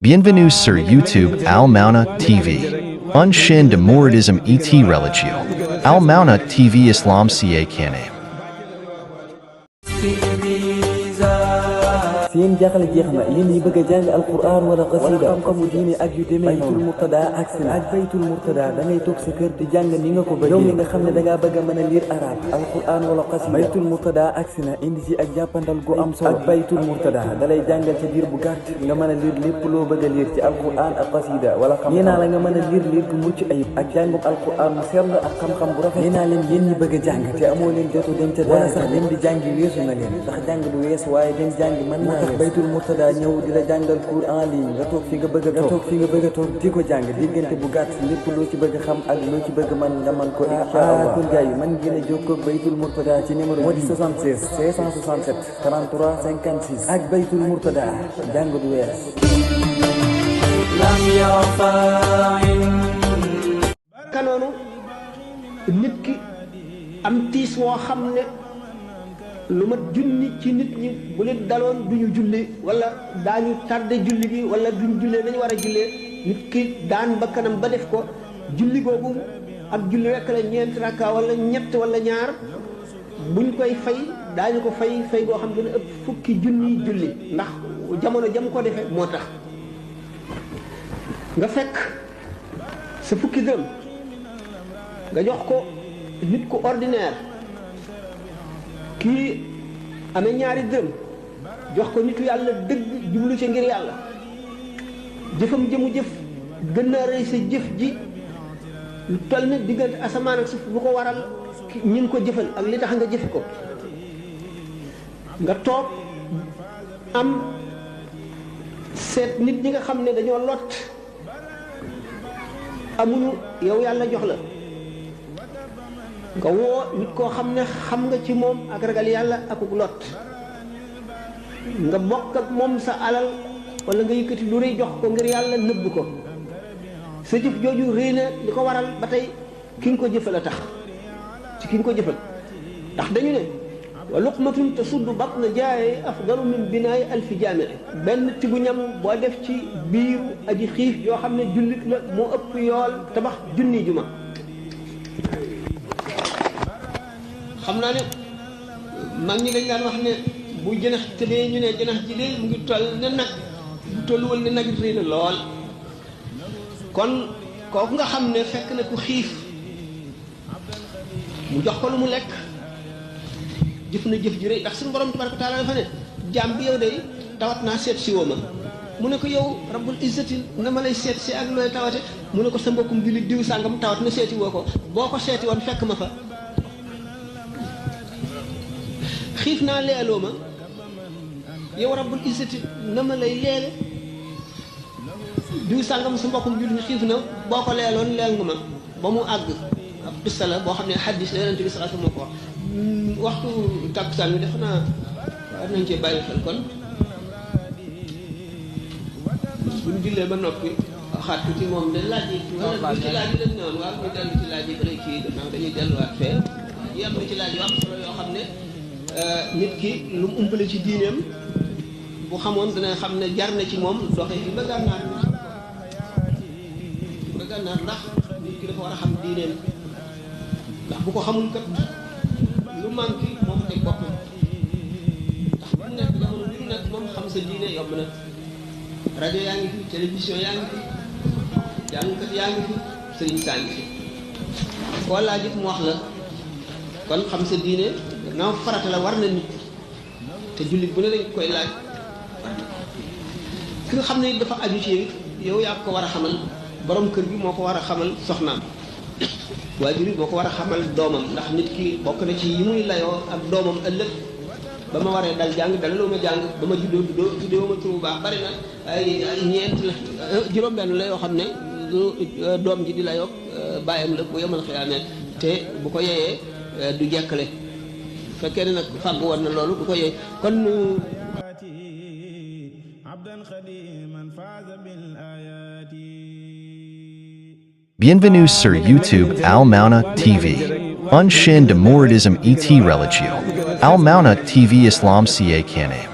Bienvenue sur YouTube Al Mauna TV. Un chaîne de mouridisme et religieux. Al Mauna TV Islam ca Kane. seen jaaxle jeex na yéen ñi bëgg a jàng alquran wala qasida xam-xamu diine ak yu demee baytul murtada ak sina ak baytul murtada da ngay toog sa kër di jàng ni nga ko bëggee yow mi nga xam ne da ngaa bëgg a mën a lire arabe alquran wala qasida baytul murtada ak sina indi ci ak jàppandal gu am solo ak baytul murtada da lay jàngal ci diir bu gàtt nga mën a lire lépp loo bëgg a lire ci alquran ak qasida wala xam nee naa la nga mën a lire gu mucc ayib ak jàngum alquran mu sell ak xam-xam bu rafet nee naa leen yéen ñi bëgg a jàng te amoo leen jotu dem ca wala sax dem di jàngi weesu na leen ndax jàng du wees waaye dem jàngi mën naa tax baytul murtada ñëw di la jàngal cours en ligne nga toog fi nga bëgg a toog di ko jàng diggante bu gàtt lépp loo ci bëgg xam ak loo ci bëgg man nga man ko insha Allah kon gars yi man ngeen a jokkoo ak baytul murtada ci numéro moo di 76 567 33 56 ak baytul murtada jàng du wees kanoonu nit ki am tiis woo xam ne lu mat junni ci nit ñi bu leen daloon duñu julli wala daañu tardé julli gi wala duñu jullee nañu war a jullee nit ki daan ba kanam ba def ko julli googu ak julli rekk la ñeent rakka wala ñett wala ñaar buñ koy fay daañu ko fay goo xam dina ëpp fukki junni julli ndax jamono jam ko defee moo tax nga fekk sa fukki dërëm nga jox ko nit ku ordinaire kii amee ñaari dërëm jox ko nitu yàlla dëgg jublu ci ngir yàlla jëfam jëmu jëf gën naa rëy sa jëf ji lu toll ne diggante asamaan ak suuf lu ko waral ñi ngi ko jëfal ak li tax nga jëfe ko nga toog am seet nit ñi nga xam ne dañoo lot amuñu yow yàlla jox la nga woo nit koo xam ne xam nga ci moom ak ragal yàlla akuk lot nga bokk ak moom sa alal wala nga yëkkati lu rëy jox ko ngir yàlla nëbb ko sa jëf jooju rëy na li ko waral ba tey ki nga ko jëfal a tax ci ki nga ko jëfal ndax dañu ne wa luqmatun tasuddu batna jaaye afdalu min binaayi alfi jaame benn tibu ñam boo def ci biiru aji xiif yoo xam ne jullit la moo ëpp yool tabax junni juma xam naa ne mag ñi dañ daan wax ne bu jënax tëddee ñu ne jënax ji de mu ngi toll ne nag bu tolluwal ne nag it rëy na lool kon kooku nga xam ne fekk na ku xiif mu jox ko lu mu lekk jëf na jëf ji rëy ndax suñu borom tabaraka taala dafa ne jaam bi yow de tawat naa seet si woo ma mu ne ko yow rabbul izzati na ma lay seet si ak looy tawate mu ne ko sa mbokkum jullit diw sàngam tawat na seeti woo ko boo ko seeti woon fekk ma fa xiif naa leeloo ma yow rabbul izzati na ma lay leele diw sàngam su mbokkum jullit ñu xiif na boo ko leeloon leel nga ma ba mu àgg ab qissa la boo xam ne xaddis la yonent bi sallallahu alayhi wasallam moo ko wax waxtu takkusaan bi def naa war nañ cee bàyyi xel kon buñ jullee ba noppi xaat ci moom de laaj yi wala ci laaj yi lañ ñëwoon waaw ñu dellu ci laaj yi bëri kii gannaaw dañuy delluwaat fee yi am na ci laaj yu am solo yoo xam ne nit ki lu mu umpale ci diineem bu xamoon dana xam ne jar na ci moom doxe fi ba gànnaar ndax nit ki dafa war a xam diineem ndax bu ko xamul kat lu manqué moom teg boppam ndax bu nekk jamono bi nekk moom xam sa diine yomb na rajo yaa ngi fi télévision yaa ngi fi jàngkat yaa ngi fi sëriñ saa ngi fi koo laaj it mu wax la kon xam sa diine naaw farata la war na nit te jullit bu ne dañ koy laaj ki nga xam ne dafa aju ci yow yaa ko war a xamal borom kër gi moo ko war a xamal soxnaam waajur yi moo ko war a xamal doomam ndax nit ki bokk na ci yi muy layoo ak doomam ëllëg ba ma waree dal jàng dalaloo ma jàng ba ma juddoo ma tur bu baax bari na ay ñeent la juróom-benn la yoo xam ne doom ji di layoo bàyyam la bu yemal xiyaamee te bu ko yeyee du jekkale fekkee ne nag fàgg woon na loolu du ko yee kon Bienvenue sur YouTube Al Mauna TV. Un chaîne de mouridisme et religieux. Al Mauna TV Islam ca Kane.